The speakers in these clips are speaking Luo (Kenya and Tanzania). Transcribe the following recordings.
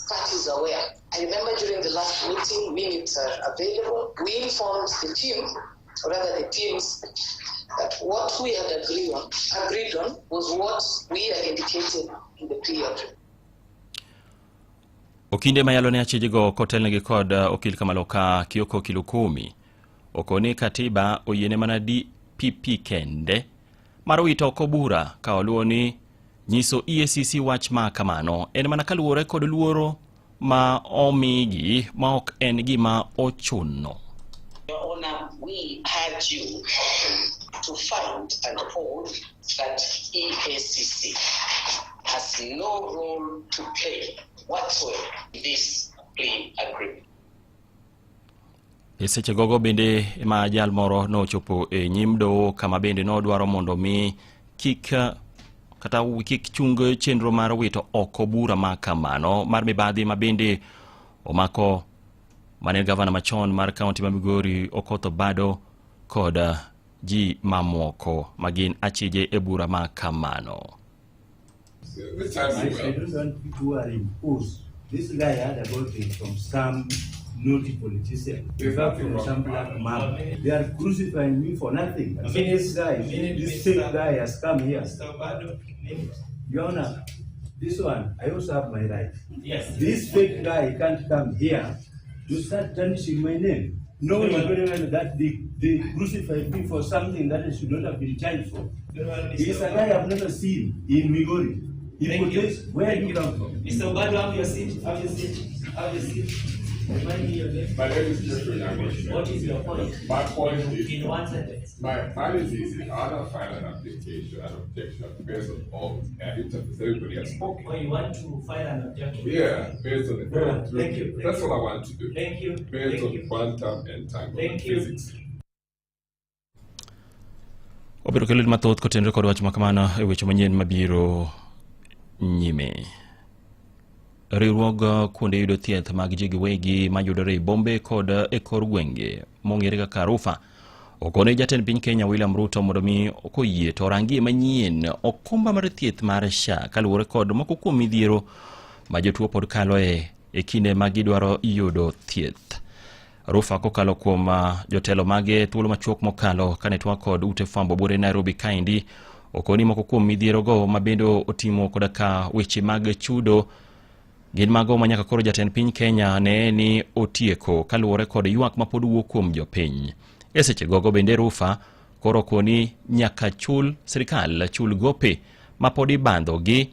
Parties aware. I remember during the last meeting, minutes are available. We informed the team, or rather the teams, that what we had agreed on was what we had indicated in the plea agreement. Okinde mayalo ne achijego kotelnegi kod okil kamaloka Kioko Kilukumi okoni katiba oyiene mana DPP kende mar wito oko bura ka oluwo ni nyiso EACC wach ma kamano en mana kaluwore kod luoro ma omigi ma ok en gima ochuno. Your Honor, we urge you to find and hold that EACC has no role to play whatsoever in this plea agreement. E seche gogo bende ma jal moro nochopo e nyim doho kama bende nodwaro mondo mi kik kata kik chung chenro mar wito oko bura ma kamano mar mibadhi ma bende omako mane gavana machon mar kaunti ma Migori, Okoth Obado, kod ji mamoko magin achije e bura ma kamano. This time I, we I will. don't want people who are imposed. This guy heard about it from some naughty politician. There's In fact, nothing from wrong some with black that. man. They are crucifying me for nothing. And Minutes, this guy, minute, this Mr. fake guy has come here. Mr. Obado, minute. Your Honor, this one, I also have my right. Yes. This fake guy can't come here to start tarnishing my name, knowing very well that they crucified me for something that I should not have been charged for. Very well, Mr. He is a guy I've never seen in Migori. He Thank you. protects. Where Thank do you come from? Mr. Obado, have your seat. Have your seat. Have your seat. Remind me your name. My name is Jeffrey Nyango. What is your point? My point is, In one sentence. my mine is easy. I don't file an application, an objection based on all the evidence everybody has spoken. Or you want to file an objection? Yeah, based on the Very well. Thank you. Thank That's you. what I want to do. Thank you. Based Thank on you. quantum entanglement Thank you. physics. Obiro kelo mathoth kotenore kod wach makamano e weche manyien mabiro nyime. Riwruog kuonde yudo thieth mag ji giwegi mayudore e bombe kod e kor gwenge mong'ere kaka Rufa okone jatend piny Kenya William Ruto mondo mi koyie to orangie manyien okumba mar thieth mar SHA kaluwore kod moko kuom midhiero ma jotuo pod kaloe e kinde ma gidwaro yudo thieth. Rufa kokalo kuom jotelo mage thuolo machuok mokalo kane twak kod ute fwambo buore Nairobi kaendi okoni moko kuom midhierogo ma bende otimo koda ka weche mag chudo gin mago ma nyaka koro jatend piny Kenya ne ni otieko kaluwore kod ywak ma pod wuok kuom jopiny. E seche gogo bende Rufa koro koni nyaka chul sirikal chul gope ma pod ibandho gi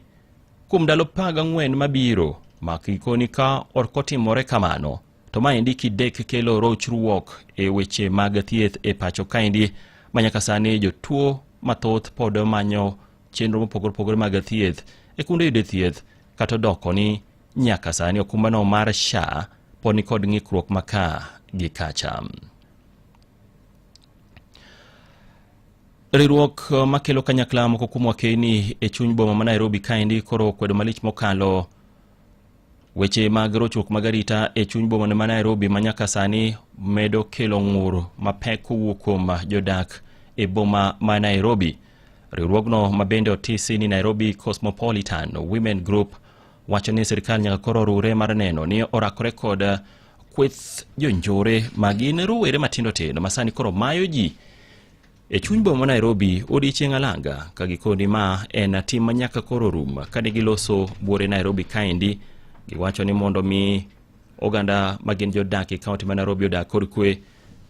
kuom ndalo 14 mabiro ma gikoni ka ok otimore kamano to maendi kidek kelo rochruok e weche mag thieth e pacho kaendi ma nyaka sani jotuo mathoth pod manyo chenro mopogore opogore mag thieth e kuonde yudo thieth kata odoko ni nyaka sani okumbano mar SHA pod nikod ng'ikruok ma ka gi kacha. Riwruok makelo kanyakla moko kuom wakeni e chuny boma ma Nairobi kaendi koro okwedo malich mokalo weche mag rochruok mag arita e chuny boma ma Nairobi ma nyaka sani medo kelo ng'ur mapek kowuok kuom jodak e boma ma Nairobi. Riwruogno ma bende otisi ni Nairobi Cosmopolitan Women Group wacho ni sirikal nyaka koro riwre mar neno ni orakore kod kweth jonjore ma gin rowere matindo tindo ma sani koro mayo ji e chuny boma ma Nairobi odiechieng' alanga ka gikoni ma en tim ma nyaka koro rum. Kane giloso buore Nairobi kaendi, giwacho ni mondo mi oganda ma gin jodak e kaunti ma Nairobi odak kod kwe,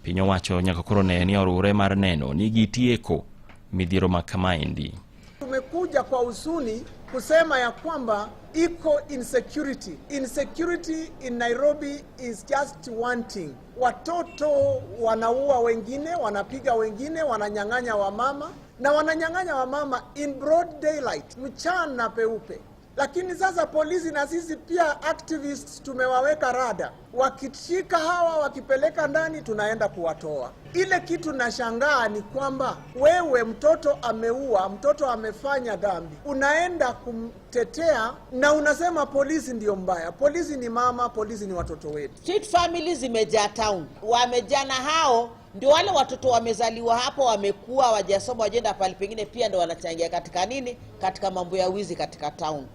piny owacho nyaka koro ne ni oriwre mar neno ni gitieko midhiero ma kamaendi. Tumekuja kwa huzuni kusema ya kwamba iko insecurity. Insecurity in Nairobi is just wanting. Watoto wanaua wengine, wanapiga wengine, wananyang'anya wamama na wananyang'anya wamama in broad daylight, mchana peupe. Lakini sasa polisi na sisi pia activists tumewaweka rada, wakishika hawa wakipeleka ndani, tunaenda kuwatoa. Ile kitu nashangaa ni kwamba wewe mtoto ameua, mtoto amefanya dhambi, unaenda kumtetea na unasema polisi ndio mbaya. Polisi ni mama, polisi ni watoto wetu. Street families zimejaa town, wamejaa na hao ndio wale watoto wamezaliwa hapo, wamekuwa wajasoma, wajenda pale pengine, pia ndio wanachangia katika nini, katika mambo ya wizi katika town.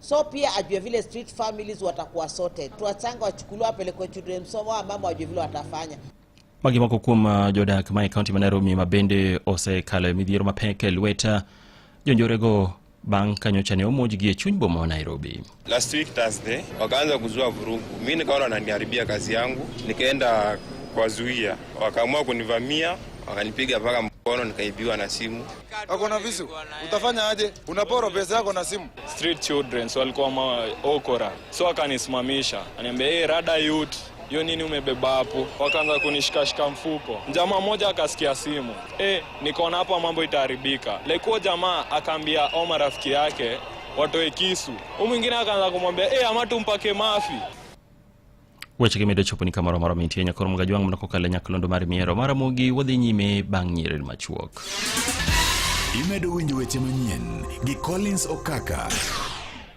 So pia ajue vile street families watakuwa sorted, wachanga wachukuliwa wapelekwe children's home, mama wajue vile watafanya. Magi moko kuom jodak ma e kaunti ma Nairobi ma bende osekalo e midhiero mapek e lwet jonjorego bang' ka nyocha ne omonjgi e chuny boma ma Nairobi. Last week Thursday wakaanza kuzua vurugu, mi nikaona wananiharibia kazi yangu, nikaenda kuwazuia, wakaamua kunivamia, wakanipiga mpaka mkono, nikaibiwa na simu. Ako na visu, utafanya aje? Unaporwa pesa yako na simu. Street children so walikuwa maokora, so akanisimamisha, aniambia, "Hey, rada youth, hiyo nini umebeba hapo?" Wakaanza kunishikashika mfuko. Jamaa mmoja akasikia simu, nikaona hapa mambo itaharibika. Like huo jamaa akaambia au marafiki yake watoe kisu, huyu mwingine akaanza kumwambia, "Ama tumpake mafi." Weche gi medo chopo ni kamoro moro mintie nyakoro mga jwang' mana kokalo e nyakalondo mar miero maramogi wadhi nyime bang' nyiriri machuok. Imedo winjo weche manyien gi Collins Okaka.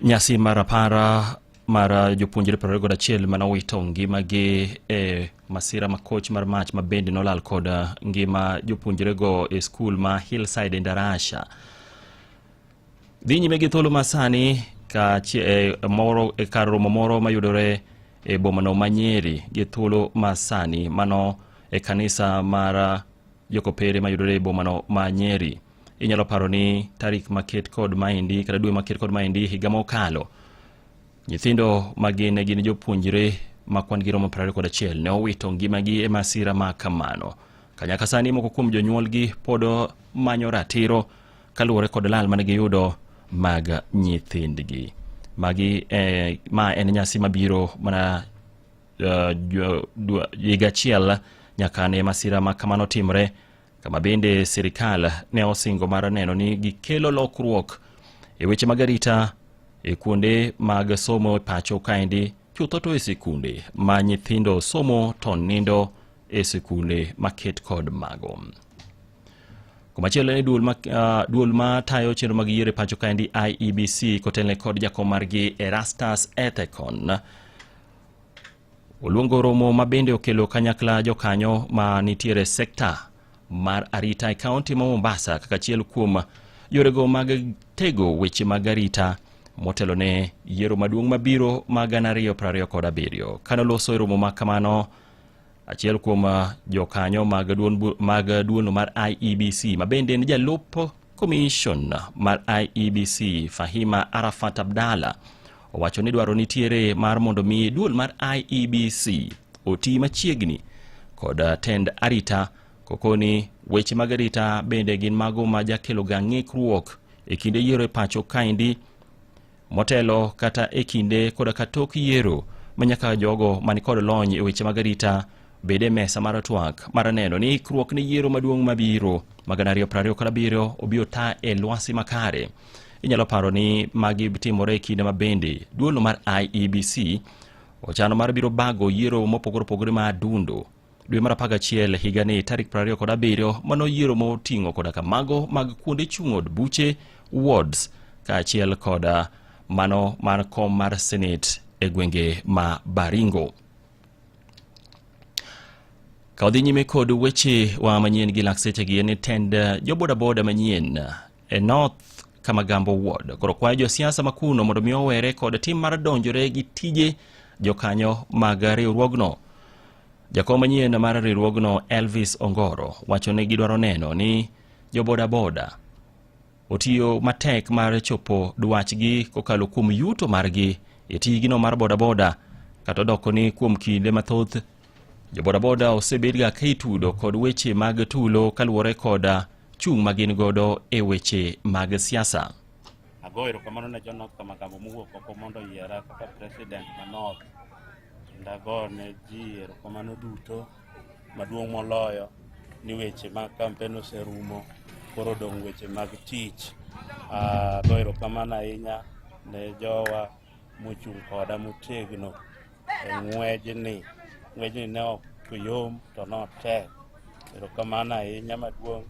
Nyasi mar apara mar jopuonjre 21 mane owito ngimagi e masira makoch mar mach ma bende nolal kod ngima jopuonjrego e skul ma Hillside Endarasha dhi nyime gi thuolo masani ka moro e kar romo moro mayudore e bomano ma Nyeri gi thuolo masani mano e kanisa mar Jokopere mayudore e bomano ma Nyeri. Inyalo paro ni tarik maket kod maendi kata dwe maket kod maendi higa mokalo nyithindo ma gin jopuonjre ma kwan gi romo 21 ne owito ngimagi e masira ma kamano. Kanyaka sani moko kuom jonyuolgi pod manyo ratiro kaluwore kod lal mane giyudo mag nyithindgi. Magi ma en nyasi mabiro mana higa achiel nyaka ne masira ma kamano timre, kama bende sirikal ne osingo mar neno ni gikelo lokruok e weche mag arita e kuonde mag somo e pacho kaendi, chutho to e sikunde ma nyithindo somo to nindo e sikunde maket kod mago. Komachielo en duol ma tayo chenro mag yiero e pacho kaendi IEBC kotelne kod jakom margi Erastus Ethekon oluongo romo ma bende okelo kanyakla jokanyo ma nitiere sekta mar arita e kaunti ma Mombasa kaka achiel kuom yorego mag tego weche mag arita motelo ne yiero maduong' mabiro mag 2027. Kanoloso e romo ma kamano, achiel kuom jokanyo mag duolno mar IEBC ma bende en jalup commission mar IEBC Fahima Arafat Abdalla owacho ni dwaro nitiere mar mondo mi duol mar IEBC oti machiegni kod tend arita kokoni weche mag arita bende gin mago ma jakelo ga ng'ikruok e kinde yiero e pacho kaendi motelo kata e kinde koda ka tok yiero ma nyaka jogo man kod lony e weche mag arita bed e mesa mar twak mar neno ni ikruok ne yiero maduong' mabiro mag 2027 obi ota e lwasi makare. Inyalo paro ni magi timore e kinde ma bende duolno mar IEBC ochano mar biro bago yiero mopogore opogore ma adundo dwe mar 11 higani tarik 27, mano yiero moting'o koda ka mago mag kuonde chung' od buche wards kaachiel koda mano mar kom mar senate e gwenge ma Baringo. Ka wadhi nyime kod weche wa manyien gi lak sechegi en ni tend jobodaboda manyien e North Kamagambo Ward koro kwayo josiasa ma kuno mondo mi owere kod tim mar donjore gi tije jokanyo mag riwruogno. Jakom manyien mar riwruogno Elvis Ongoro wacho ni gidwaro neno ni jobodaboda otiyo matek mar chopo dwachgi kokalo kuom yuto margi e tijgino mar bodaboda, kata odoko ni kuom kinde mathoth jobodaboda osebedga ka itudo kod weche mag tulo kaluwore kod chung' ma gin godo e weche mag siasa. Agoyo erokamano ne jo North Kamagambo mowuok oko mondo oyiera kaka president ma North. Kendo ago ne ji erokamano duto maduong' moloyo ni weche mag kampen oserumo, koro odong' weche mag tich. Ago erokamano ahinya ne jowa mochung' koda motegno e ng'wejni. Ng'wejni ne ok yom to notek. Erokamano ahinya maduong'.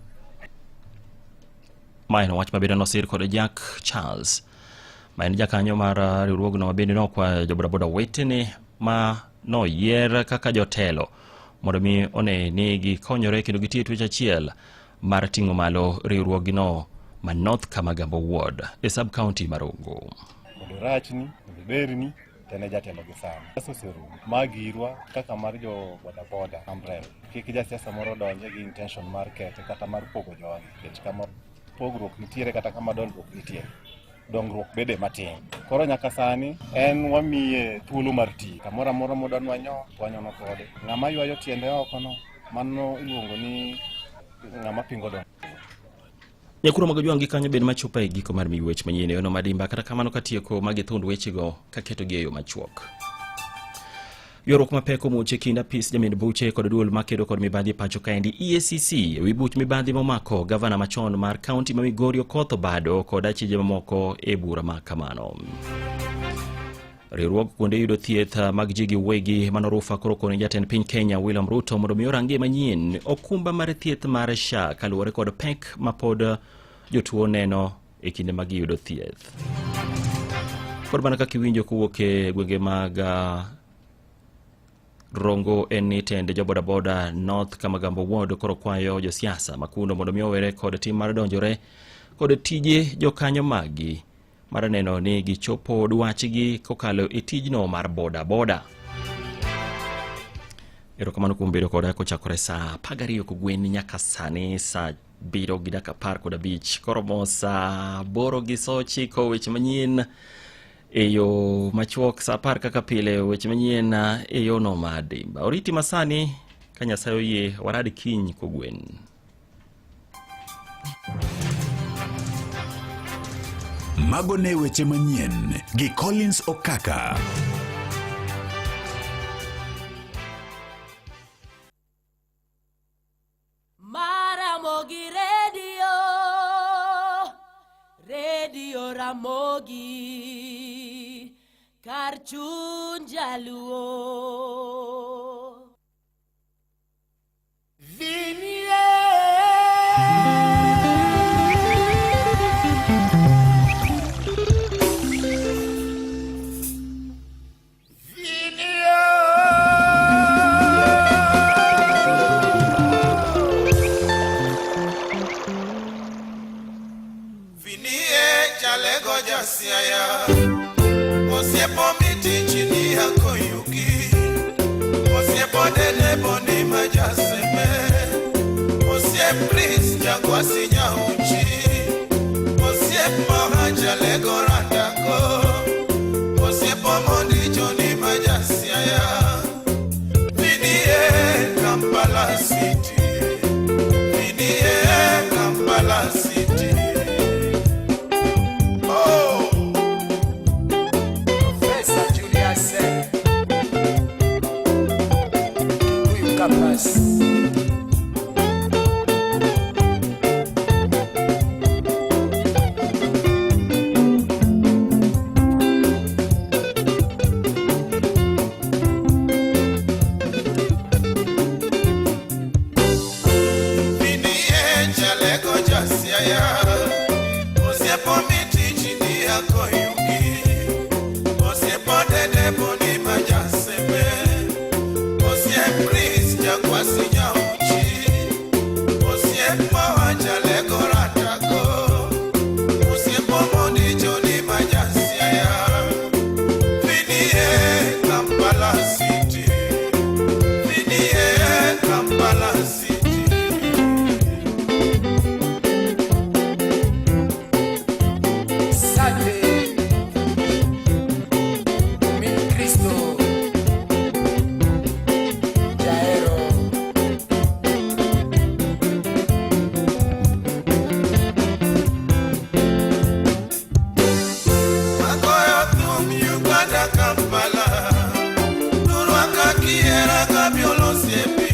Ma en wach mabende nosir kod Jack Charles ma en jakanyo mar riwruogno ma bende nokwayo jobodaboda wetene ma noyier kaka jotelo mondo mi one ni gikonyore kendo gitiyo twech achiel mar ting'o malo riwruogno ma North Kamagambo Ward e sub county ma Rongo. Orachni, oberni, to en e jatelo gi sani. Siasa oserumo. Ma girwa kaka mar jo bodaboda umbrella. Kik jasiasa moro donje gi intention mar kethe kata mar pogo jogi. Nikech kama pogruok nitiere kata kama dondruok nitiere, dongruok bede matin. Koro nyaka sani en wamiye thuolo mar tiyo. Kamoro amora modwa ni wanyon, to wanyono kode. Ng'ama ywayo tiende oko no, mano iluongo ni ng'ama pingo dongruok. Nyakuro mag Ojwang' gi kanyo bende machopo e giko mar miyi wech manyien e yono madimba kata kamano katieko magi thund wechego kaketogi e yo machuok. Ywaruok mapek omuoch e kind apis jamind buche kod duol makedo kod mibadhi e pacho kaendi EACC e wi buch mibadhi momako gavana machon mar kaunti ma Migori Okoth Obado kod achije mamoko e bura ma kamano. Riwruog kuonde yudo thieth mag ji giwegi mano rufa koro koni jatend piny Kenya William Ruto mondo mi orangie manyien okumba mar thieth mar SHA kaluwore kod pek ma pod jotuo neno e kinde ma giyudo thieth. Kod mana kaka iwinjo kowuok e gwenge mag Rongo en ni tend jo bodaboda North Kamagambo Ward koro kwayo josiasa makuno mondo mi owere kod tim mar donjore kod tije jokanyo maggi mar neno ni gichopo dwachgi kokalo e tijno mar bodaboda. Erokamano kuom bedo koda kochakore saa 12 kogwen nyaka sani saa 7:15 koromo saa 8:09 weche manyien e yo machuok saa 10 kaka pile weche manyien e yono madimba. Oriti masani ka Nyasaye oyie warad kiny kogwen. Mago ne weche manyien gi Collins Okaka. Maramogi Radio, Radio Ramogi, kar chuny jaluo. Osiepo miti chini yako yuki Osiepo dede boni majaseme Osiep Chris jakwasi nyauchi Osiep mohaja lego randako Osiepo mondi joni majasiaya Vinie Kampala City Vinie Kampala City Oh! Professor Julius Huyu Kapas. Vinie chalego jasiaya Osiepo miti chini yako yuki Osiepo dede boni majaseme Osiep Chris jakwasi nyauchi Osiep moha chalego ratako Osiepo mondi joni majasiaya Vinie Kampala City Vinie Kampala City Sante Mi Cristo Jaero Magoyo thum Uganda Kampala Nurwaka kiera kabiolo siepi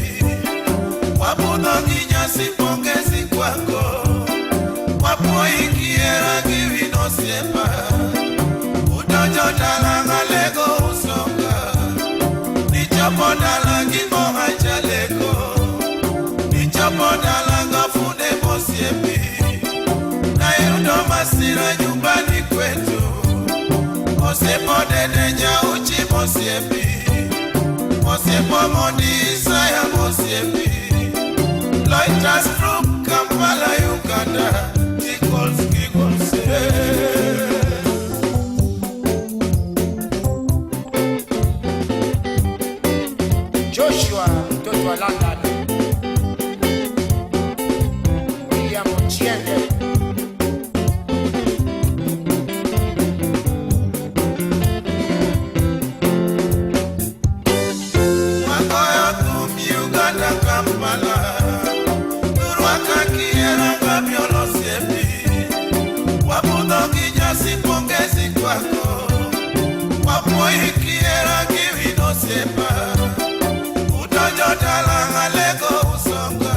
Wabudho gi nyasi pongezi kwako Wapuoyi kiera gi wino siepa Udonjo dala ng'alego usonga Nichopo dala gi moha chaleko Nichopo dala ngafunde mosiepi Nayudo masira nyumbani kwetu Osiepo dede nyauchi mosiepi Osiepo mondi Isaya mosiepi Loiters Group Kampala Uganda Tickles giggles eh. Joshua mtoto wa London, William Ochienge, Wagoyo thum Uganda Kampala, Turwaka kiera Gabiolo osiepi, Wabudho gi nyasi pongezi kwako, Wapuoyi kiera gi wino osiepa, Udonjo dala Alego Usonga,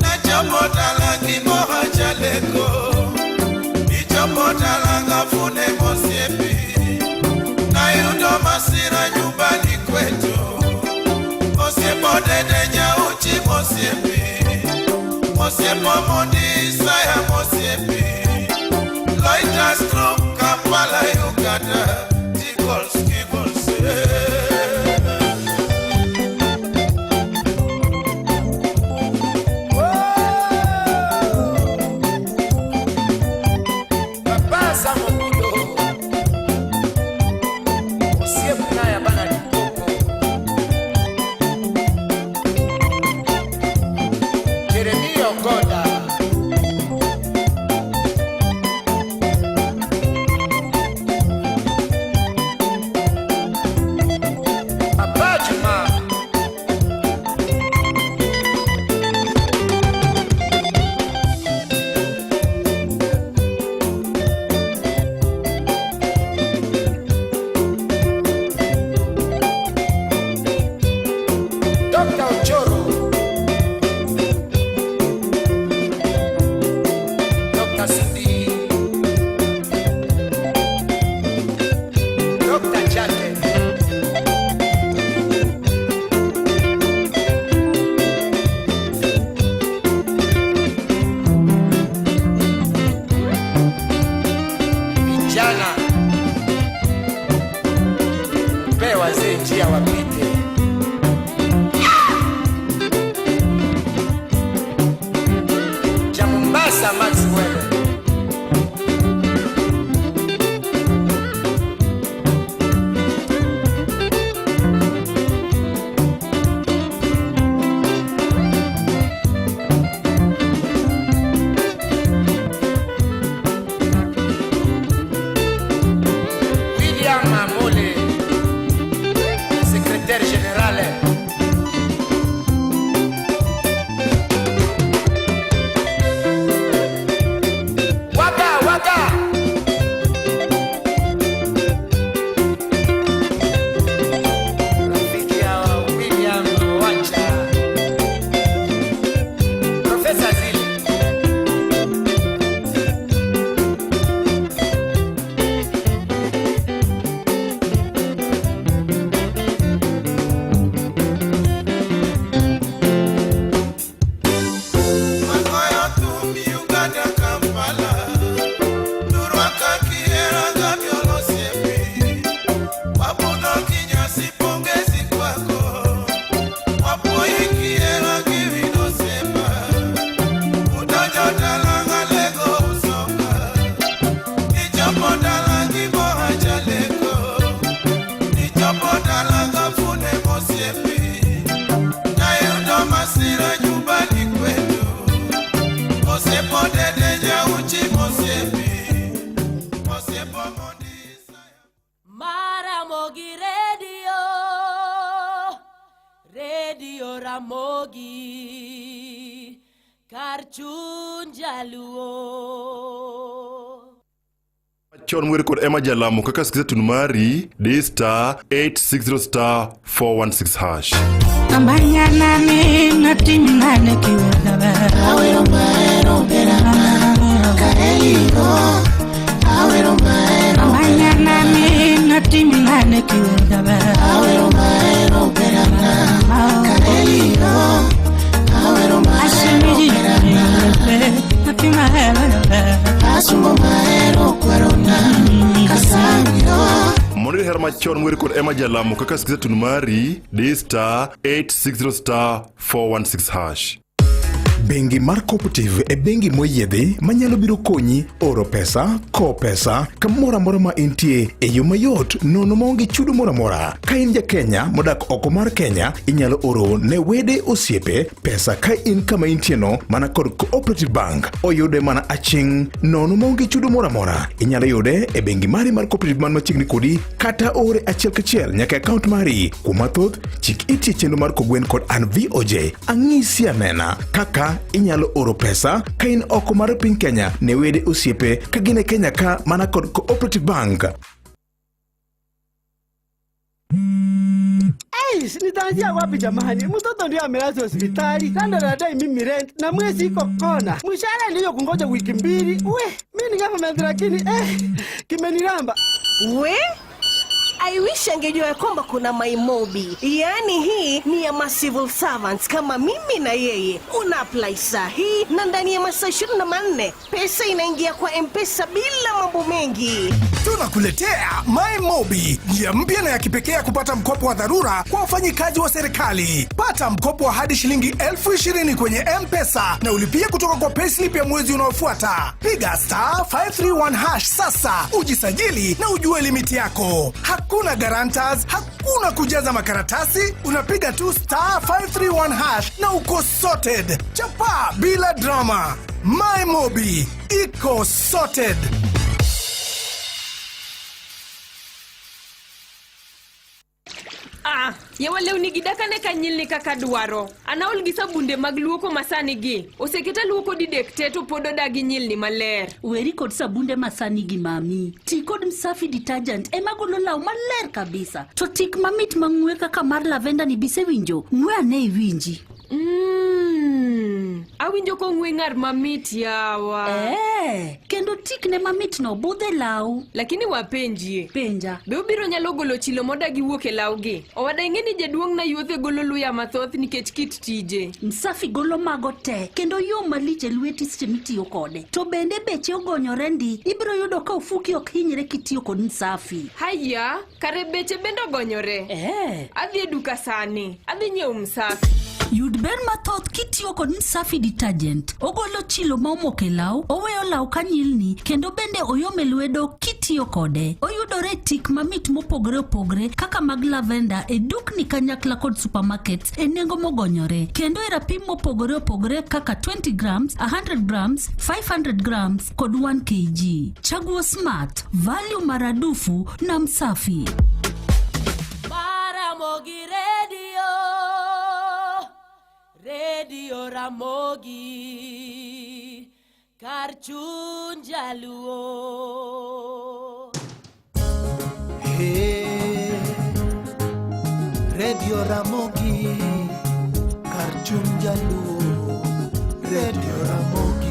Nachopo dala gi moha Jaleko, Ichopo dala Gafune mosiepi, Nayudo masira nyumbani kwetu. Osiepo dede nyauchi mosiepi, Osiepo mondi Isaya mosiepi, Loiters Group Kampala Uganda, Eagles Eagles. Papa Samobudo, Osiepu na ya bana Likoko, Jeremia Ogoda, Papa Juma, Dr. Ochoro, Dr. Sudi, Dr. Chate, vijana mpe wazee njia wapite. Cha Mombasa Maxwell, William Amole, secrétaire général. Waka waka. Rafiki ya William Wacha, Profesa Zili, Wagoyo thum Uganda Kampala, Turwaka kiera Gabiolo osiepi, Wabudho gi nyasi pongezi kwako, Wapuoyi kiera gi wino osiepa, Udonjo dala Alego Usonga, Ichopo dala gi moha Jaleko, Ichopo dala Gafune mosiepi, Nayudo masira nyumbani kwetu. Osiepo dede nyauchi mosiepi, Osiepo mondi Maramogi Radio, Radio Ramogi, kar chuny jaluo. Chon wer kod Emma Jalamo kaka sikiza tun mari di star 860 star 416 hash. Amanyana ni natimane kiwelaba. Awero maero berama kaeligo. Awero maero. Amanyana ni natimane kiwelaba. Awero maero berama kaeligo. Awero maero berama. Asumo maero kwerona kasangiro. Mondo hera machon wer kod Emma Jalamo kaka sikiza tun mari di star 860 star 416 hash. Bengi mar Cooperative e bengi moyiedhi manyalo biro konyi oro pesa, kowo pesa kamoro amora ma intie e yo mayot nono maonge chudo moro amora. Ka in ja Kenya modak oko mar Kenya, inyalo oro ne wede osiepe pesa ka in kama intieno mana kod Cooperative Bank. Oyude mana aching' nono maonge chudo moro amora. Inyalo yude e bengi mari mar Cooperative man machiegni kodi kata ore achiel kachiel nyaka e akaont mari. Kuom mathoth, chik iti e chenro mar Kogwen kod an VOJ. Ang'isi anena kaka inyalo oro pesa ka in oko mar piny Kenya ne wede osiepe ka gin e Kenya ka mana kod Cooperative Bank. Eish, nitaanzia wapi jamani? Mtoto ndio amelazwa hospitali, kando anadai mimi rent na mwezi iko kona. Mshahara ndiyo kungoja wiki mbili. We, mimi ni government lakini kimeniramba. We I wish angejua ya kwamba kuna MyMobi, yaani hii ni ya ma civil servants kama mimi na yeye. Una apply saa hii na ndani ya masaa 24 pesa inaingia kwa M-Pesa bila mambo mengi. Tunakuletea MyMobi, njia mpya na ya kipekee ya kupata mkopo wa dharura kwa wafanyikazi wa serikali. Pata mkopo wa hadi shilingi 20,000 kwenye M-Pesa na ulipie kutoka kwa payslip ya mwezi unaofuata. Piga star 531 hash sasa ujisajili na ujue limiti yako. Hakuna guarantors, hakuna kujaza makaratasi, unapiga tu star 531 hash na uko sorted. Chapa bila drama. MyMobi iko sorted. Ah, yawa lewni gi dakane ka nyilni kaka dwaro. An aol gi sabunde mag luoko masani gi. Oseketa luoko didek te to pod odagi nyilni maler. Weri kod sabunde masani gi mami. Ti kod Msafi detergent ema golo law maler kabisa. To tik mamit mang'we kaka mar lavender ni bisewinjo, ng'we ane iwinji. Awinjo kong'we ng'ar mamit yawa. Kendo tikne mamit no budho e law. Lakini wapenjie. Penja. Be obiro nyalo golo chilo modagi wuok e law gi? Owada ing'e ni jaduong' na yuothe golo luya mathoth nikech kit tije. Msafi golo mago te kendo yom malich e lweti seche mitiyo kode. To bende beche ogonyore ndi, ibiro yudo ka ofuki ok hinyre kitiyo kod Msafi. Haya, kare beche bende ogonyore. Adhi e duka sani. Adhi nyiewo Msafi. Yud ber mathoth kitiyo kod Msafi detergent. Ogolo chilo ma omoko e law, oweyo law ka nyilni, kendo bende oyom e lwedo kitiyo kode. Oyudore e tik mamit mopogore opogore kaka mag lavender e dukni kanyakla kod supermarkets e nengo mogonyore. Kendo e rapim mopogore opogore kaka 20 grams, 100 grams, 500 grams kod 1 kg. Chaguo smart, value maradufu na Msafi. Ramogi Radio, Radio Ramogi, kar chuny jaluo. Hey, Radio Ramogi, kar chuny jaluo, Radio Ramogi.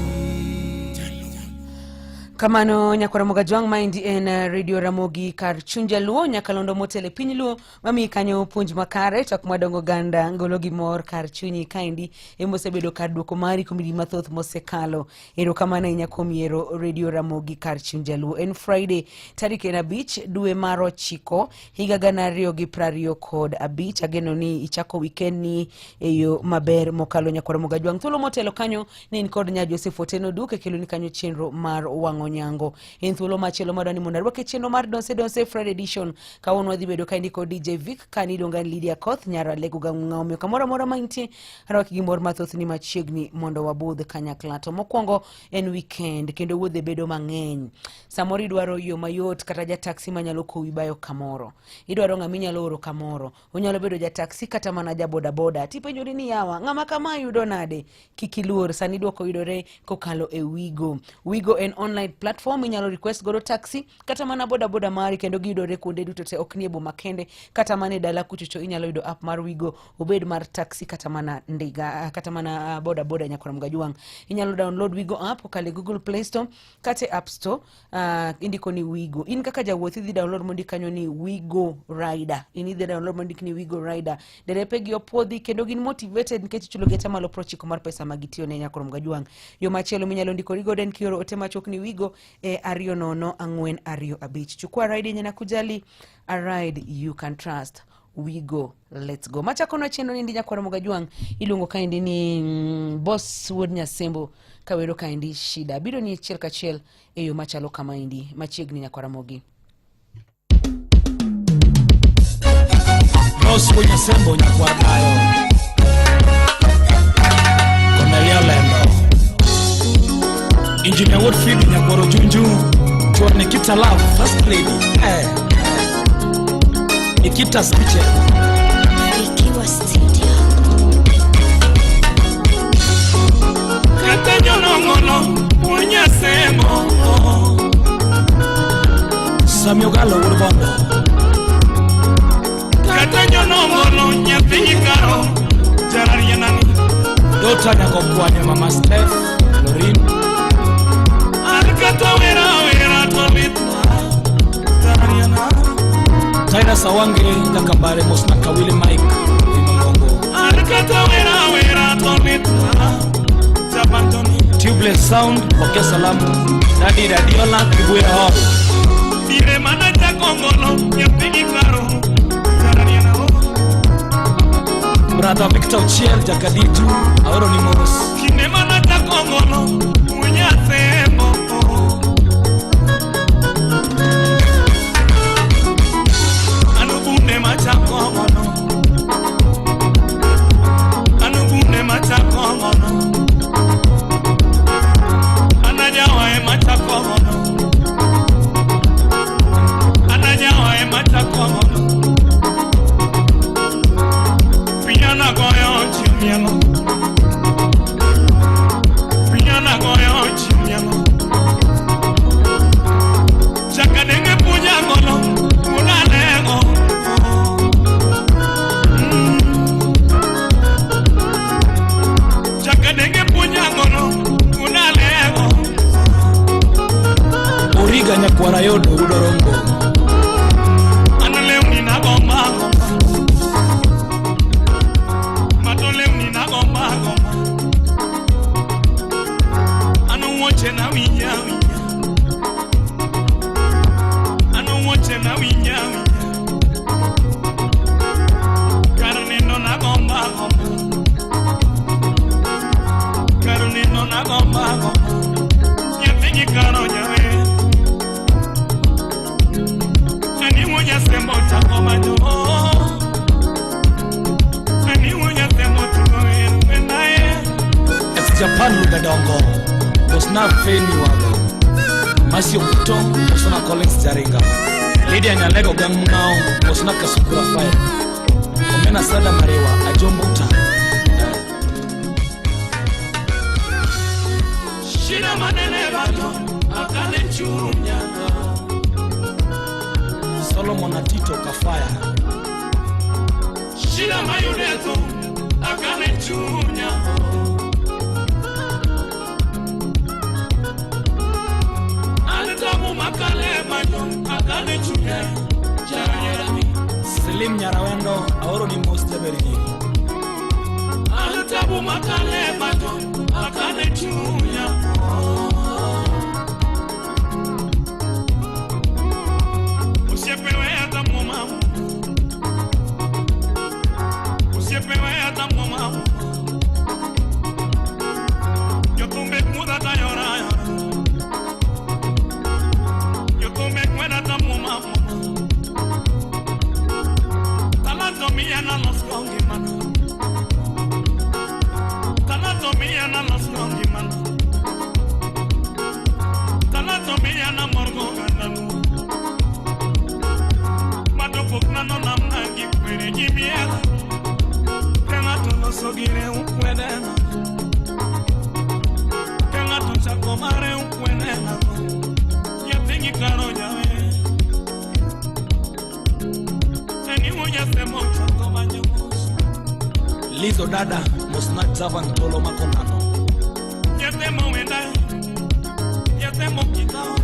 Kamano nyakwara Mogajwang' maendi en Radio Ramogi kar chuny jaluo nyakalondo motelo e piny luo mamiyi kanyo puonj makare twak madongo oganda ngolo gi mor kar chunyi kaendi emosebedo kar duoko mari kuom higni mathoth mosekalo. Erokamano ahinya kuom yiero Radio Ramogi kar chuny jaluo. En Friday tarik en 5 dwe mar 9 higa 2025. Ageno ni ichako weekend ni e yo maber mokalo nyakwara Mogajwang'. Thuolo motelo kanyo ne in kod nya Joseph Otieno Duke kelo ni kanyo chenro mar wang'o nyango. En thuolo machielo madwa ni mondo arwak e chenro mar Donse Donse Friday edition. Kawuono wadhi bedo ka indiko DJ Vic ka niluonga ni Lydia Koth nyar Alego Gang'o. Omiyo kamoro amora ma intie arwaki gi mor mathoth ni machiegni mondo wabudh kanyakla. To mokwongo en weekend kendo wuodhe bedo mang'eny. Samoro idwaro yo mayot kata ja taxi manyalo kowi bayo kamoro. Idwaro ng'ama inyalo oro kamoro. Onyalo bedo ja taxi kata mana ja bodaboda. Tipenjori ni yawa, ng'ama kama yudo nade? Kik iluor, sani dwoko yudore kokalo e Wigo. Wigo en online platform inyalo request godo taxi kata mana bodaboda mari kendo giyudore kuonde duto te, ok ni e boma kende, kata mana e dala kuchocho inyalo yudo app mar Wigo, obed mar taxi kata mana ndiga, kata mana bodaboda nyakwar Mgajwang'. Inyalo download Wigo app kokalo e Google Play Store kata e App Store, indiko ni Wigo. In kaka jawuoth idhi download mondik kanyo ni Wigo Rider. In idhi download mondik ni Wigo Rider. Derepe gi opuodhi kendo gin motivated nikech ichulo gi atamalo 90 mar pesa ma gitiyo ne nyakwar Mgajwang'. Yo machielo minyalo ndikori godo en kioro ote machuok ni Wigo e 20425. Chukua ride yenye nakujali, a ride you can trust. We go, let's go. Machako nwa chenro ni ndi nyakwar Mogajwang' iluongo kaendi ni Boss Wuod Nyasembo kawero kaendi shida. Biro ni achiel kachiel e yo machalo kamaendi machiegni nyakwar Ramogi. Boss Wuod Nyasembo nyakwar Dayo. Cornelia Lendo. Engineer Wuod Phoebe nyakwar Ojunju. Chuor Nikita Love, First Lady. Nikita's Kitchen. Ikiwa studio. Kata nyonong'ono unyasemo Sami Ogalo wuod Bondo. Kata nyonong'ono nyathi karo jararianani Dota nyako kwanyo Mama Steph, Lorin. An kata wera wera to litna jarariana Taina Sawange Jakambare Mosna Kawili Mike Imangongo. An kata wera wera to litna Jabantoni Tubeless Sound pokea salamu. Dadi Dadiola Kibuye Hall. Dire mana jakongolo nyathi karo jarariana Brother Victor Ochiel Jakaditu aoro ni mos. Kinde mana jakongolo unyasemo Anubunde machakongono Anubunde machakongono Anajawa e machakongono Anajawa e machakongono Pinyana goyo chimielo Pinyana goyo chimielo Chakadenge punya ngolo unalego Chakadenge punya ngolo unalego Origa nyakwara Yodo wuod Orongo. An lewni nagomba gomba Mato lewni nagomba gomba An wuoche na winja winja An wuoche na winja winja Kar nindo nagomba gomba Kar nindo nagomba gomba Nyathi gi karo nyawe Ani wuonya sembo chako manyo Ani wuonya sembo tugo en Ex Japan Lugadongo. Mosna Feni Wago. Masio Kuto, Mosna Collins Jaringa. Lydia Nyalego Gang Mngao, Mosna Kasukura Fire. Omena Sada Marewa, Ajombuta. Shida manene bato akale chunya Solomon Atito Kafaya. Shida mayudeto akale chunya Anitabu makale banyo akale chunya Jaranyerami Selim Nyarawendo, aoro ni mos jabergi. Anitabu makale banyo akale chunya Usiepewe hata mama Usiepewe hata mama Yo tumbe muda ta yora yora Yo tumbe kwenda ta mama Talento mia na los kongi mana Talento mia na los kongi mana Talento mia na morgo gananu Madopok na no namna gikwere gimiela Kanga to loso gire ukwedena Kanga to chako mare ukwedena Nyathi karo nyawe Eni wunya semo chako manyo Lizo Dada, Mosna Javan Tolo Makonano. Nyathi mo wenda Nyathi mo kitao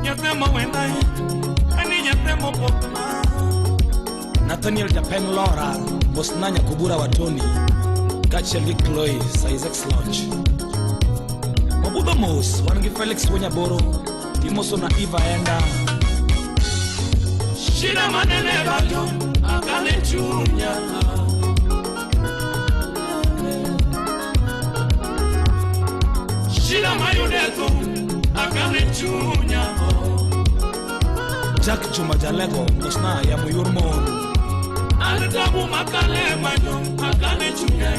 Nyathi mo wenda Ani nyathi mo pokna Nathaniel Japen Laura, Mosna Nyakubura Watoni. Kaachiel gi Chloe, Sizex Lounge. Wabudho mos, wan gi Felix Wonyaboro, Timoso na Eva Enda. Shida manene bato akane chunya. Shida mayude thum akane chunya. Jack Juma Jalego mosna ya muyur mon. An tabu makale manyo akane chunya.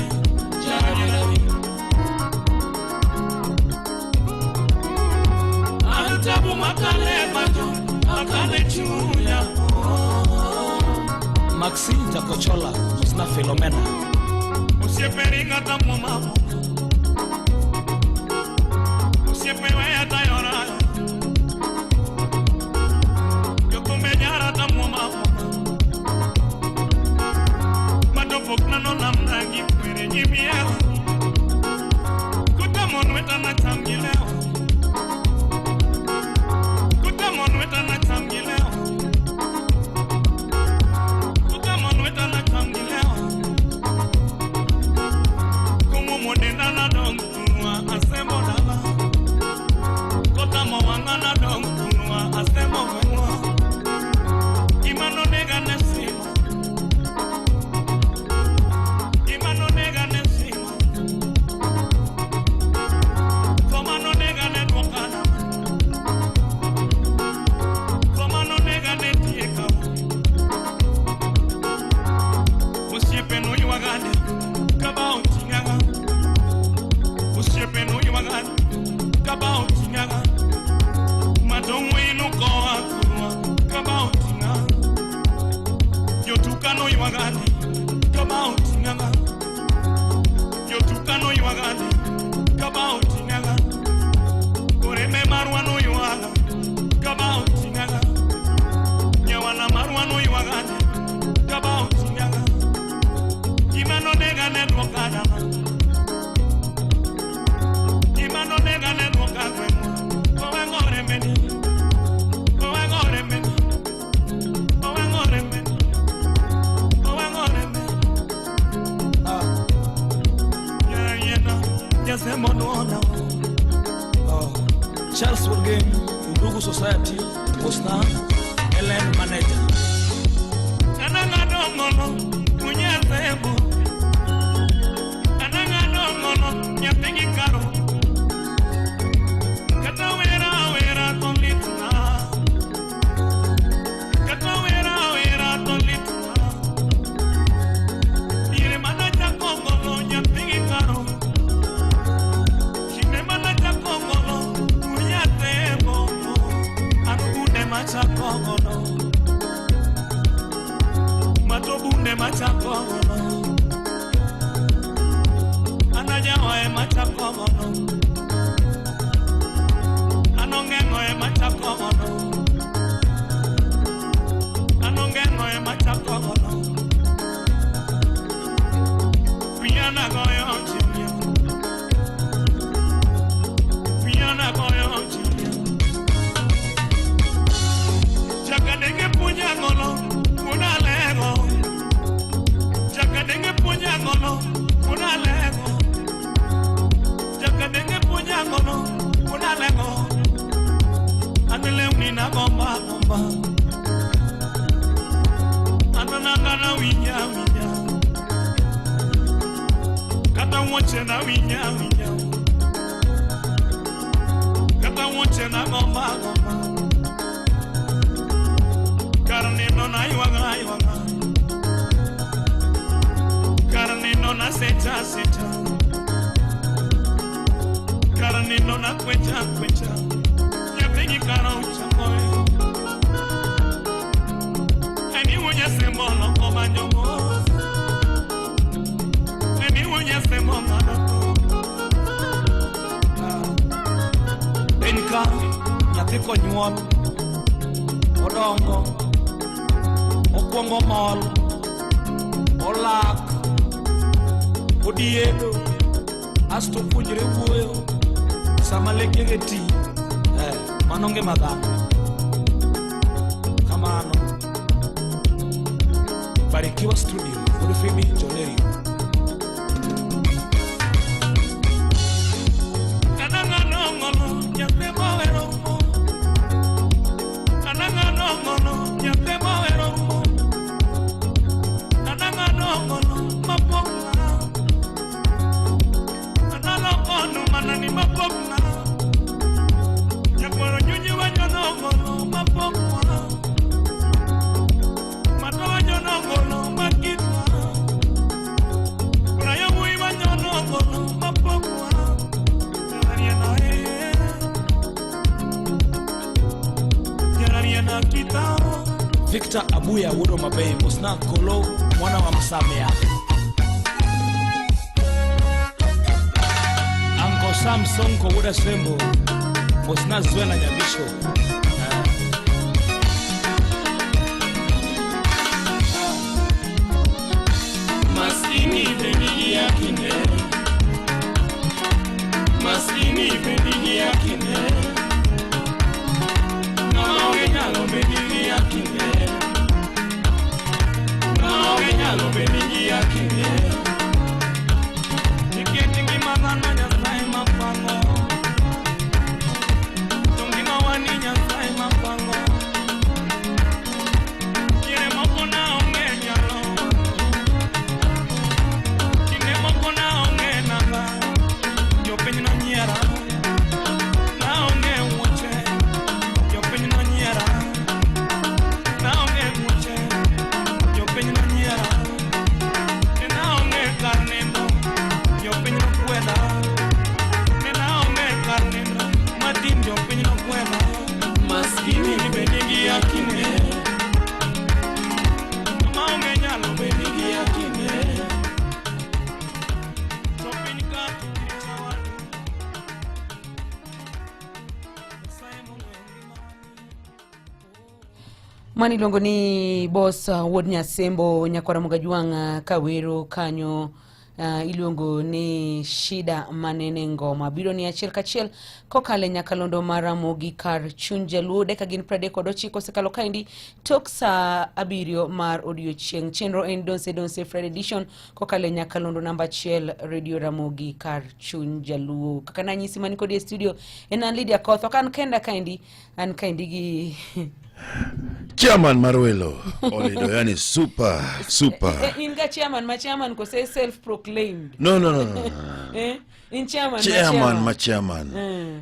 Jarani. An tabu makale manyo akane chunya. Maxine Jakochola mosna Philomena. Osiepe ringa tamoma. Osiepe weya tayora. Charles Wurgem, Undugu Society, Bosna, Ellen Manager. Anangadongono, kunyazebo. Anangadongono, nyapingi karo. Kata wera wera tolitna. Kata wera wera tolitna. Ire manaja kongono, nyapingi karo. Shime manaja kongono, kunyazebo. Anubunde macha kongono. Matobunde machakono, anajawa e machakono, anongengo e machakono, anongengo e machakono, piana goyo chimia, piana goyo chimia, chakadenge punyangolo, unalego. Chakadenge punyangolo, unalego. Chakadenge punyangolo, unalego. Anele unina gomba gomba. Anananga na winya winya. Kata woche na winya winya. Kata woche na gomba gomba. Karne no na iwaga iwaga. Karne no na seta seta. Karne no na kwecha kwecha. Nyapingi karo uchamoe. Eni unya semo no komanyomo. Eni unya semo manako. Enka nyathi konyuol odongo okwongo mol olak odiedo asto puonjre wuoyo sama lekege ti mano ngima dhano kamano. Barikiwa Studio kod Phoebe Jonerio. Victor Abuya wuod Homa Bay, mosna Golo mwana wa Msamea. Anko Sam Sonko wuod Asembo, mosna Zwena Nyabisho. Maskini bendigi yakine, maskini bendigi yakine, naonge nyalo bendigi yakine, naonge nyalo bendigi yakine. Nikech ngima dhano Nyasaye mapango, to ngima wa ni Nyasaye mapango. Diere moko naonge nyalo, kinde moko naonge nanga, jopiny nonyiera, naonge wuoche, jopiny nonyiera, naonge wuoche, jopiny nonyiera, ne naonge kar nindo, jopiny nokweda, ne naonge kar nindo, matin jopiny nokweda, maskini be nigi hakine, maonge nyalo be nigi hakine. To piny ka to kiricha wadu. Nyasaye mong'eyo ngima. Mano iluongo ni Boss wuod Nyasembo nyakwara Mugajwang' kawero kanyo iluongo ni Shida Manene Ngoma biro ni achiel kachiel kokalo e nyakalondo mar Ramogi kar chuny jaluo dakika gin 39 osekalo kaendi tok saa 7 mar odiochieng'. Chenro en Donse Donse Friday Edition kokalo e nyakalondo namba 1 Radio Ramogi kar chuny jaluo. Kaka nanyisi mani kodi e studio en an Lydia Koth, ok an kenda kaendi, an kaendi gi Chairman mar welo Olido, yani super super. In ga chairman ma chairman kose self proclaimed? No, no, no, no. In chairman ma Chairman ma chairman.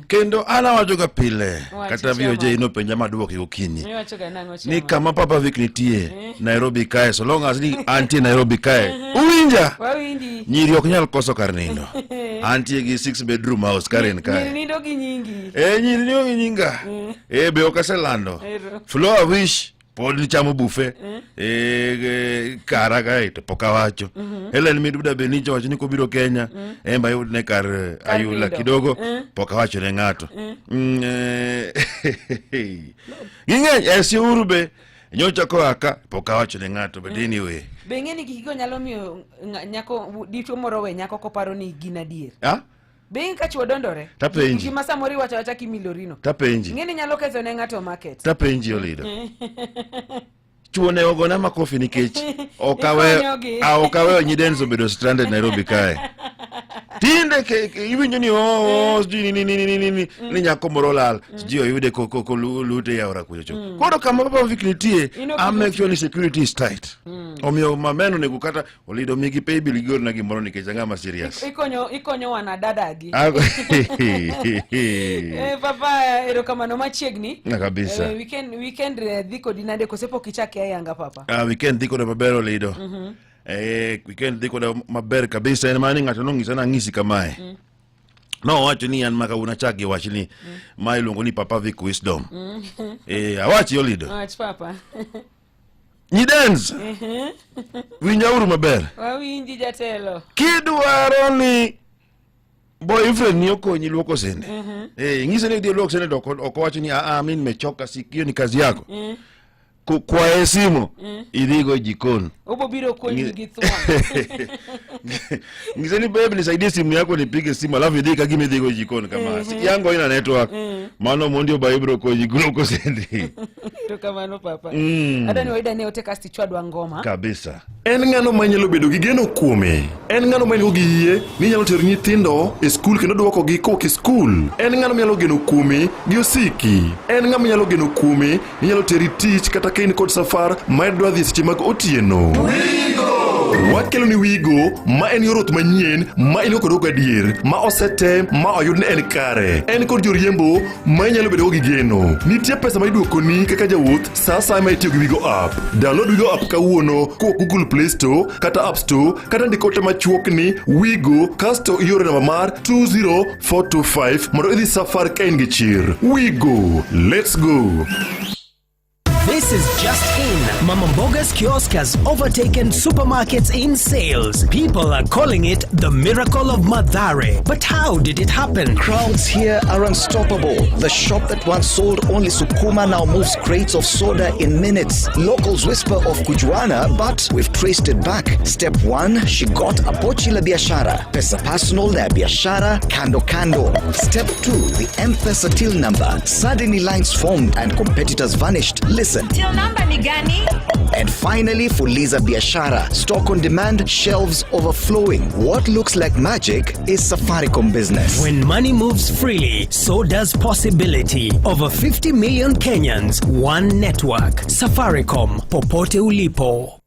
Kendo an awacho ga pile Wach kata chairman. VOJ nopenja maduoki gokinyi Iwacho ga nang'o ni chairman? kama Papa Vic nitie Nairobi kae, so long as ni antie Nairobi kae, uwinja Wawinji. nyiri ok nyal koso kar nindo. Antie gi 6 bedroom house Karen Nyiri kae. nindo gi nyingi. Nyiri nindo gi nyinga. Be ok aselando. Ero. Flo I wish pod nichamo buffet kara kae to pok awacho. Helen Miduda be nicho wacho ni kobiro Kenya en be ayudne kar Kar ayula nindo. kidogo pok awacho ne ng'ato. Ging'eny Esiuru be nyocha koa ka pok awacho ne ng'ato, but anyway. Be ing'e ni gigo nyalo miyo nyako dichuo moro we nyako koparo ni gin adier? Ah? Be ing'e ka chuo dondore? Tapenji. Gima samoro iwacho awacha kimilorino. Tapenji. Ing'e ni nyalo ketho ne ng'ato market. Tapenji Olido. Chuo ne ogona makofi nikech ok aweyo Ikonyogi. ok aweyo nyidens obedo stranded Nairobi kae. Tinde iwinjo ni oh, sijui ni ni ni ni ni ni nyako moro olal, sijui oyude kolute e aora kucho cho. Koro kama Papa Vic nitie, Ino I make sure ni security is tight. Omiyo mameno onego kata Olido migi pay bill gigorna gimoro nikech ang'ama serious. Ikonyo wanadadagi. Papa erokamano machiegni. Na kabisa. Weekend dhi kodi nade kose pok ichake ayanga papa? Weekend dhi koda maber Olido. Weekend dhi koda maber kabisa en mana ni ng'ato nong'isa nang'isi kamae. Nowacho ni an ma kawuono achak gi wachni ma iluongo ni Papa Vic Wisdom. Awachi Olido. Wach papa. Nyidens, winjauru maber. Wawinji jatelo. Kidwaro ni boyfriend ni okonyi luoko sende. Ing'ise ni idhi luok sende to ok owacho ni a mimi nimechoka, si hiyo ni kazi yako. Kwaye simu idhigo e jikon. Obo biro konyi gi thuon. Ng'ise ni babe nisaidie simu yako nipige simu alafu idhi ka gima idhigo e jikon kama. Yango ina network. Mano mondi oba ibiro konyi luoko sende. Erokamano papa. Adwa ni waida ne ote kasto ichwadwa ngoma. Kabisa. En ng'ano manyalo bedo gi geno kuome? En ng'ano ma nigo gi yie ni nyalo tero nyithindo e skul kendo duokogi kowuok e skul? En ng'ano manyalo geno kuome gi osiki? En ng'ama nyalo geno kuome ni nyalo teri tich kata ka in kod safar ma idwa dhi seche mag otieno? Wakelo ni Wigo ma en yor wuoth manyien ma in go kod gadier ma osetem ma oyud ni en kare. En kod joriembo ma inyalo bedogo gi geno. Nitie pesa ma iduokoni kaka jawuoth sa asaya ma itiyo gi Wigo app. Download Wigo app kawuono kowuok Google Play Store kata App Store kata ndik ote machuok ni Wigo kasto ioro namba mar 20425 mondo idhi safar ka in gi chir. Wigo, let's go. This is just in. Mama Mboga's kiosk has overtaken supermarkets in sales. People are calling it the miracle of Mathare. But how did it happen? Crowds here are unstoppable. The shop that once sold only sukuma now moves crates of soda in minutes. Locals whisper of kujuana, but we've traced it back. Step one, she got a pochi la biashara. Pesa personal na ya biashara kando kando. Step two, the M-Pesa till number. Suddenly lines formed and competitors vanished. Listen. Till number ni gani? And finally, Fuliza Biashara. Stock on demand, shelves overflowing. What looks like magic is Safaricom business. When money moves freely, so does possibility. Over 50 million Kenyans, one network. Safaricom, popote ulipo.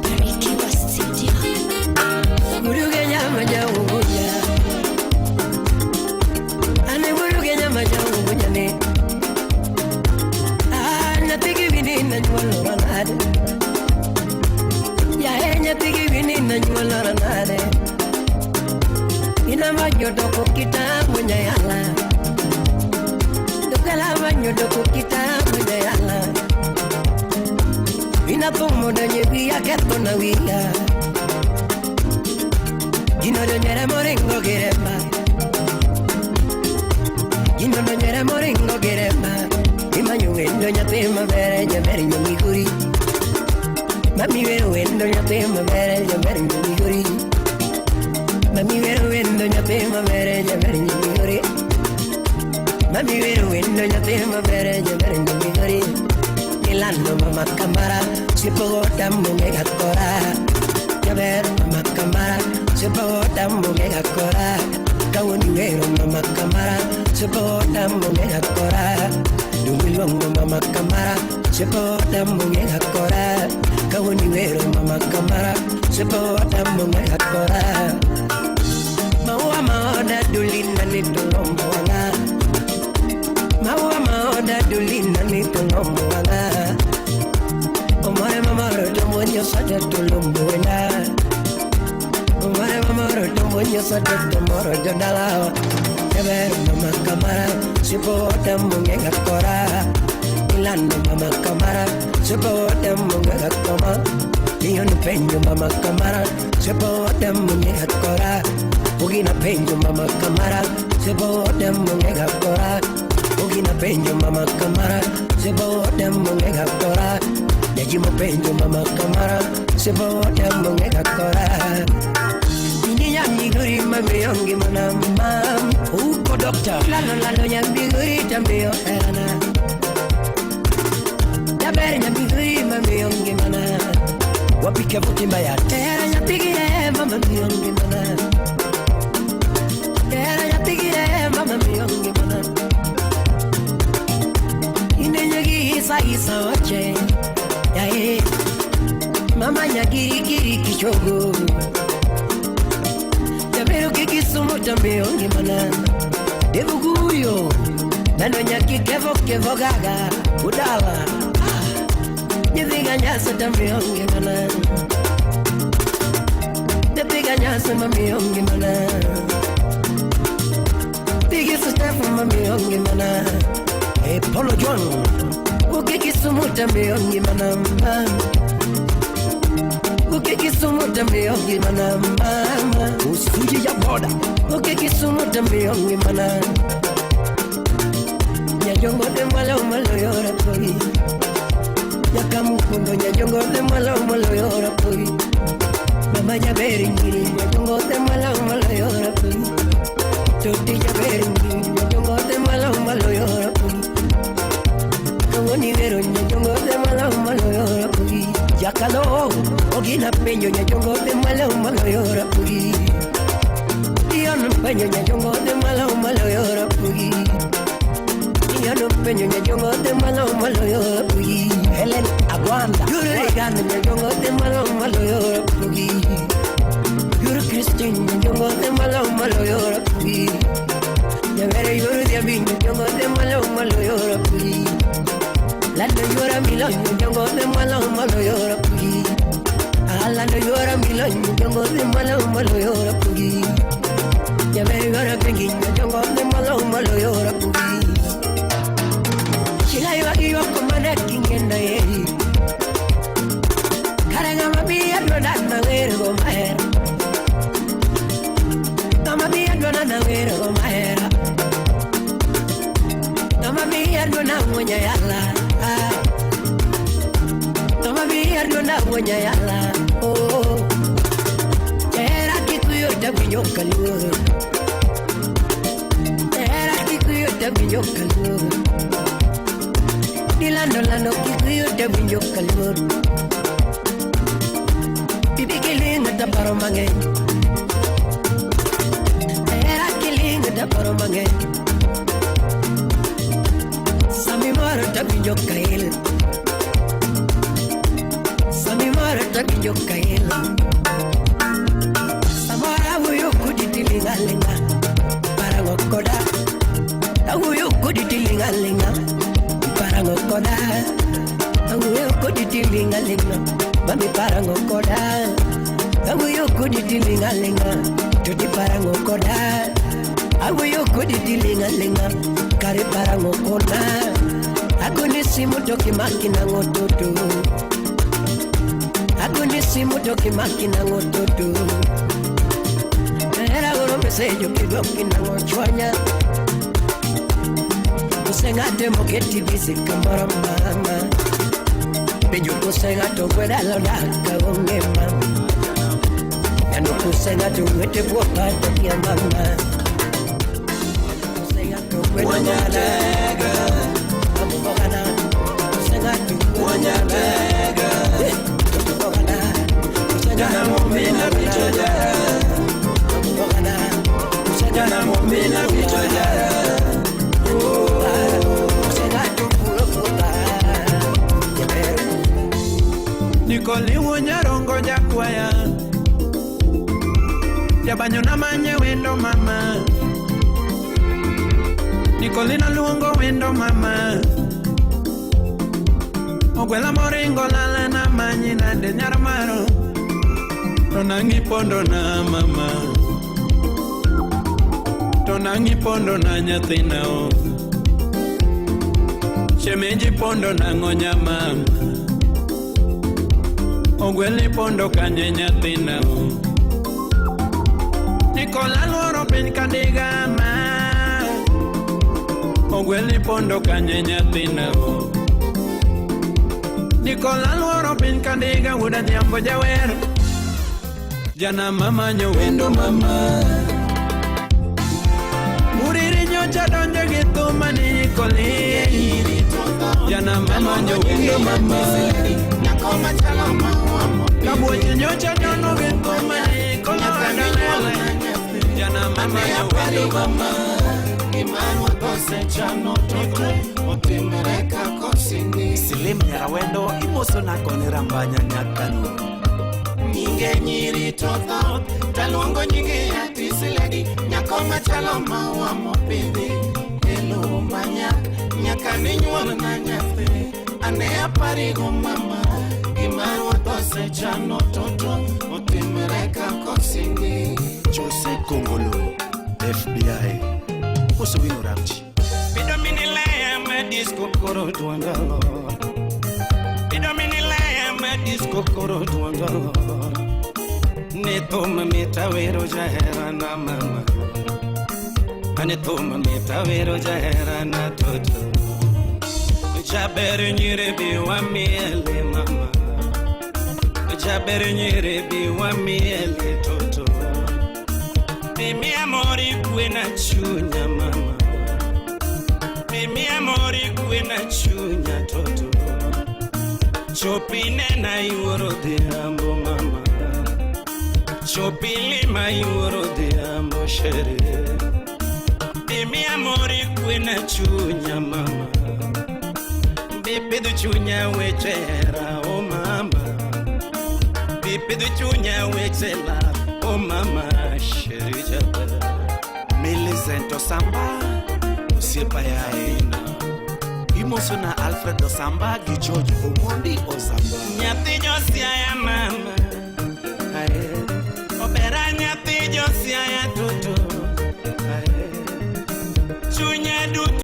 Barikiwa Studio. Buruge nyama nyaugunya. Ane buruge nyama nyaugunya ne. Ah, nyathigi wini na nyuolo ranade. Yae nyathigi wini na nyuolo ranade. Ina manyo doko kitambo nyayala. Dokala manyo doko kitambo nyayala. Ina pomo donye wiya ketho na wiya. Gino donyere moringo giremba. Gino donyere moringo giremba. Imanyo wendo nyathi maber jaber nyamigori. Mami wero wendo nyathi maber jaber nyamigori. Mami wero wendo nyathi maber jaber nyamigori. Mami wero wendo nyathi maber jaber nyamigori. Milano mama kamara sipogota mungega kora. Jaber mama kamara sipogota mungega kora. Kawoni wero mama kamara sipogota mungega kora. Dumilongo mama kamara sipogota mungega kora. Kawoni wero mama kamara sipogota mungega kora. Maua maoda dulina nitulombo wanga. Maua maoda dulina nitulombo wanga. Omare mamaro tomonyo sate tulombo wena. Omare mamaro tomonyo sate tomoro jodala. Jaber mama kamara sipota mungenga kora. Ilando mama kamara sipota mungenga koma. Lion penjo mama kamara sipota mungenga kora. Ugina penjo mama kamara sipota mungenga kora. Ugina penjo mama kamara sipota mungenga kora. Yajimo penjo mama kamara sipota mungenga kora. Ini nyamiguri mami yongi mana mam. Uko dokta. Lalo lalo nyamiguri tambio erana. Jaber nyamiguri mami yongi mana. Wapike vutimba ya tera nyapigire mama miyongi mana. Tera nyapigire mama miyongi mana. Ine nyagi isa isa wache. Yae. Mama nyagiri kiri kichogo. Jamero kikisumu tambio ngimana. Devuguyo. Nano nyaki kevo kevo gaga. Udala. Nyiziga nyasa tambio ngimana. Depiga nyasa mami ngimana. Pigi sustafu mami ngimana. E Polo John. Ukikisumu tambio ngimana. Ukikisumu tambio ngimana mama. Usuje ya boda. Ukikisumu tambio ngimana. Nyajongo de malo malo yora poi. Yakamukundo nyajongo de malo malo yora poi. Mama jaberi ngiri nyajongo de malo malo yora poi. Toti jaberi ngiri nyajongo de malo malo yora poi. Kawoni vero nyajongo de malo malo yora poi. Yakalo ogina penjo nyajongo de malo malo yora poi. Dion penjo nyajongo de malo malo yora poi. Dion penjo nyajongo de malo malo yora poi. Helen Agwanda. Yure gana nyajongo de malo malo yora poi. Yoro Christine Jongo de malo malo yoro pi Nyavere yoro diabi Jongo de malo malo yoro pi Lando yoro milo Jongo de malo malo yoro pi Alando yoro milo Jongo de malo malo yoro pi Nyavere yoro pingi Jongo de malo malo yoro pi Chigai wagi wako mana kingenda ye Karanga mabia dona na wero mahera Mabia dona na wero mahera Mabia dona wonya yala Mabia dona wonya yala oh Era kikuyo tabinyo kaluo Era kikuyo tabinyo kaluo Dilando lando kikuyo tabinyo kaluo Bibi kilinga taparo mange Era kilinga taparo mange Sami moro tabinyo kail Sami moro tabinyo kail Samora wuyo kuditilinga linga Parango koda Wuyo kuditilinga linga Parango koda Wuyo kuditilinga linga Mami parango koda Awuyo kuditilinga linga Tuti parango koda Awuyo kuditilinga linga Kare parango koda Agoni simu toki makina ngototo Agoni simu toki makina ngototo Era goro mesejo kidoki na ngochwanya Usengate moketi bisi kamoro mama Penjo kusengato kwedalo daka onge mama Yano kusengato wete buopa tokia mama Kusengato kwedalo daka Amubogana Kusengato kwedalo Amubogana Kusengato mumina bichoja Amubogana Jana mumina bichoja Kusengato kulokuba Nikoliwo nyarongo jakwaya Jabanyo na manye wendo mama Nikolina luongo wendo mama Ogwela moringo lala na manyi nade nyar maro To nangi pondo na mama To nangi pondo na nyathina o Shemeji pondo nang'o nyamama Ogweli pondo kanye nyathina o Nikola luoro piny kandiga ma Ogweli pondo kanye nyathina o Nikola luoro piny kandiga wuod Adhiambo jawer Jana mama nyo wendo mama Uriri nyocha donjo gi thuma ni Nikoli Jana mama nyo wendo mama Kabuoche nyocha nyono gi thuma ni Kolora Jana mama nyo wendo mama Silim nyarawendo imoso nakoni rambanya nyakano Nyinge nyiri to thoth taluongo nyinge ya tisiledi nyako machalo maua mopidhi e lowo manyak nyaka ninyuol na nyathi ane aparigo mama gima ruoth osechano toto otimre kaka osingi. Jose Kongolo FBI koso wino ramji Pido minilea me disco koro duanga Pido minilea me disco koro duanga Ne thum mita wero jahera na mama Ane thum mita wero jahera na toto Jaber nyire bi wa miele mama Jaber nyire bi wa miele toto Mimi amori kwena chunya mama Mimi amori kwena chunya toto Chopi nena yuoro dhiambo mama Chopi lima yuoro dhiambo shere Mimi amori kwena chunya mama Bipidho chunya weche hera o mama Bipidho chunya weche love Oh mama sheri jaber. Millicent Osamba osiepa yaye imoso na Alfred Osamba gi George Omondi Osamba. Nyathi josiaya